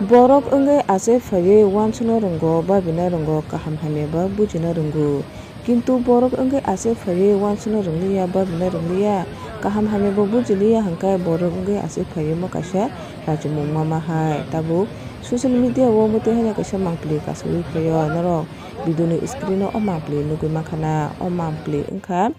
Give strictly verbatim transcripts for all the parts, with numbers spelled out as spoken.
Borok wngwi achai phaiwi uansukna rwngo, babina rwngo, kaham hamya ba bujina rwngo. Kintu borok wngwi achai phaiwi uansukna rwngliya, babina rwngliya, kaham hamya bo bujiliya hwnkhe borok wngwi achai phaiwi omo kaisa rachumung mama hai. Tabuk social media o mwtwi haino kaisa mangpili kasawi phaio norok video ni screen o, o mangpili nugwi mankha na, o mangpili wngkha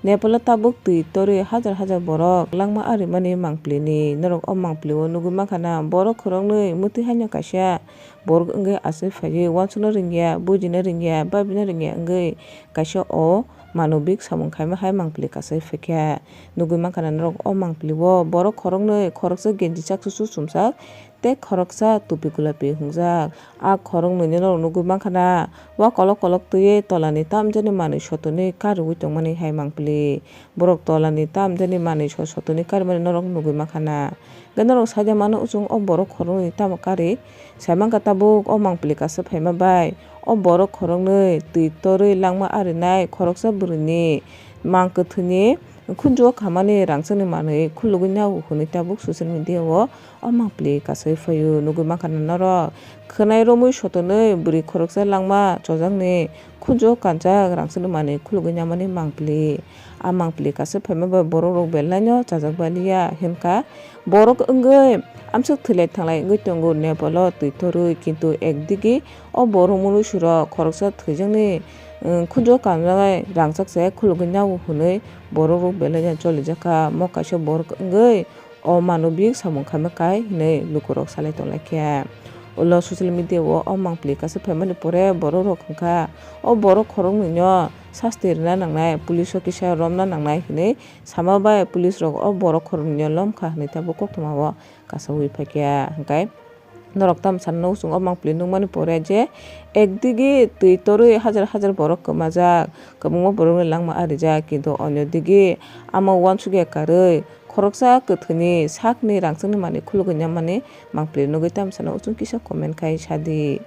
Nepal o tabuk twi torwi hajar hajar borok langma arimani mangpili ni. Norok o mangpili o nugwi mankha na, borok khoroknwi mwtwi haino kaisa borok wngwi achai phaiwi uansukna rwngya, bujina rwngya, babina rwngya wngwi kaisa o manobik samung khaima hai mangpili kasawi phaikha. Nugwi mankha na norok o mangpili o borok khoroknwi, khoroksa genji chakchusu chumsak tei khoroksa tupi gulapi hwngjak. A khoroknwi norok nugwi mankha na, o kolok kolok twiwi tolani tamjani manwi sotonwi kariui tongmani hai mangpili. Borok tolani tamjani manwi so-, sotonwi karimani norok nugwi mankha na. Hwnkhe norok saida mano, o chwng o borok khoroknwi tamo kari? Saimankha tabuk o mangpili kasawi phaima bai o borok khoroknwi twi torwi langma arinai khoroksa bwrwini mang kwthwini khunju o khamani rangchakni manwi khulugwi nao hwnwi tabuk social media o o mangpili kasawi phaio. Nugwi mankha na norok khwnai romwi sotonwi bwrwi khoroksa langma chojakni khunju o kanjak rangchakni manwi khulugwi namani mangpili. A mangpili kasawi phaima bai borok rok belai no chajak baliya hwnkha. Borok wngwi amswk thwilai thanglai wngwi tongo Nepal o twi torwi, kintu ekdigi o borok mwnwi suro khoroksa thwijakni, um, khunju o kanjaknai rangchak se khulugwi nao hwnwi borok rok belai no cholijakha. Mo kaisa borok wngwi o manobik samung khaima kai hwnwi lukurok salai tonglaikha. Ulo social media o o mangpili kasawi phaimani pore borok rok hwnkha o borok khoroknwi no sasti rwna nangnai, police o kisa romna nangnai hwnwi sama bai police rok o borok khoroknwi no lomkha hwnwi tabuk koktwma o kasawi phaikha. Hwnkhe norok tamo sana nugo chwng o mangpili nukmani pore je ekdigi twi torwi hajar hajar borok kwmajak, kwbangma borokni langma arijak, kintu onyo digi amo uansukya karwi khoroksa kwthwini sakni rangchakni manwi khulugwi namani mangpili nugwi tamo sana o chwng kisa comment khai sadi.